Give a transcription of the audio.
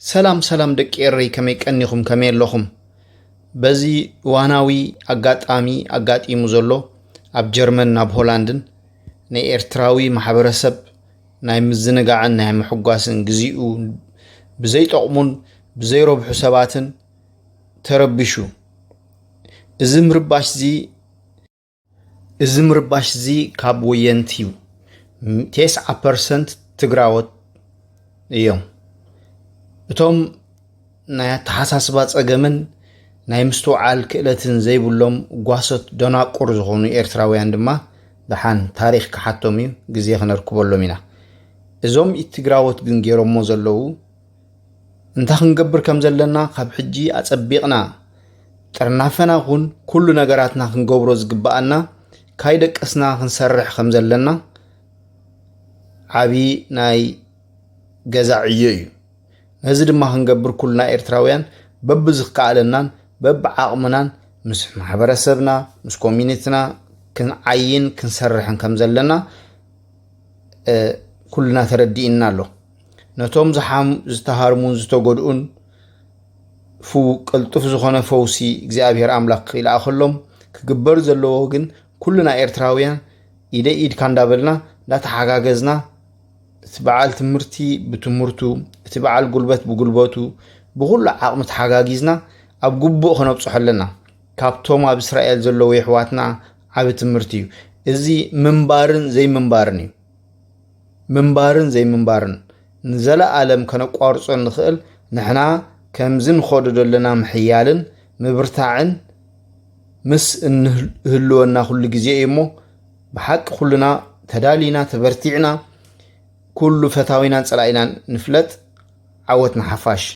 ሰላም ሰላም ደቂ ኤረይ፣ ከመይ ቀኒኹም? ከመይ ኣለኹም? በዚ እዋናዊ ኣጋጣሚ ኣጋጢሙ ዘሎ ኣብ ጀርመን ናብ ሆላንድን ናይ ኤርትራዊ ማሕበረሰብ ናይ ምዝንጋዕን ናይ ምሕጓስን ግዚኡ ብዘይጠቕሙን ብዘይረብሑ ሰባትን ተረቢሹ። እዚ ምርባሽ እዚ እዚ ምርባሽ እዚ ካብ ወየንቲ እዩ። ተስዓ ፐርሰንት ትግራዎት እዮም። እቶም ናይ ኣተሓሳስባ ጸገምን ናይ ምስትውዓል ክእለትን ዘይብሎም ጓሶት ደናቁር ዝኾኑ ኤርትራውያን ድማ ደሓን ታሪኽ ክሓቶም እዩ፣ ግዜ ክነርክበሎም ኢና። እዞም ኢትግራዎት ግን ገይሮሞ ዘለዉ እንታይ ክንገብር ከም ዘለና ካብ ሕጂ ኣጸቢቕና ጥርናፈና ኹን ኩሉ ነገራትና ክንገብሮ ዝግብኣና ካይደቀስና ክንሰርሕ ከም ዘለና ዓቢ ናይ ገዛ ዕዮ እዩ። ነዚ ድማ ክንገብር ኩልና ኤርትራውያን በብዝከኣለናን በብዓቕምናን ምስ ማሕበረሰብና ምስ ኮሚኒቲና ክንዓይን ክንሰርሕን ከም ዘለና ኩልና ተረዲእና ኣሎ። ነቶም ዝሓም ዝተሃርሙን ዝተጎድኡን ፍው ቅልጡፍ ዝኾነ ፈውሲ እግዚኣብሔር ኣምላኽ ይልኣኸሎም። ክግበር ዘለዎ ግን ኩልና ኤርትራውያን ኢደ ኢድካ እንዳበልና እንዳተሓጋገዝና እቲ በዓል ትምህርቲ ብትምህርቱ እቲ በዓል ጉልበት ብጉልበቱ ብኩሉ ዓቕሚ ተሓጋጊዝና ኣብ ግቡእ ክነብፅሖ ኣለና። ካብቶም ኣብ እስራኤል ዘለዉ የሕዋትና ዓቢ ትምህርቲ እዩ። እዚ ምንባርን ዘይምንባርን እዩ። ምንባርን ዘይምንባርን ንዘለኣለም ከነቋርጾ እንኽእል ንሕና ከምዚ ንኸዶ ዘለና ምሕያልን ምብርታዕን ምስ እንህልወና ኩሉ ግዜ እዩ እሞ ብሓቂ ኩልና ተዳሊና ተበርቲዕና ኩሉ ፈታዊናን ጸላኢናን ንፍለጥ። ዓወት ንሓፋሽ።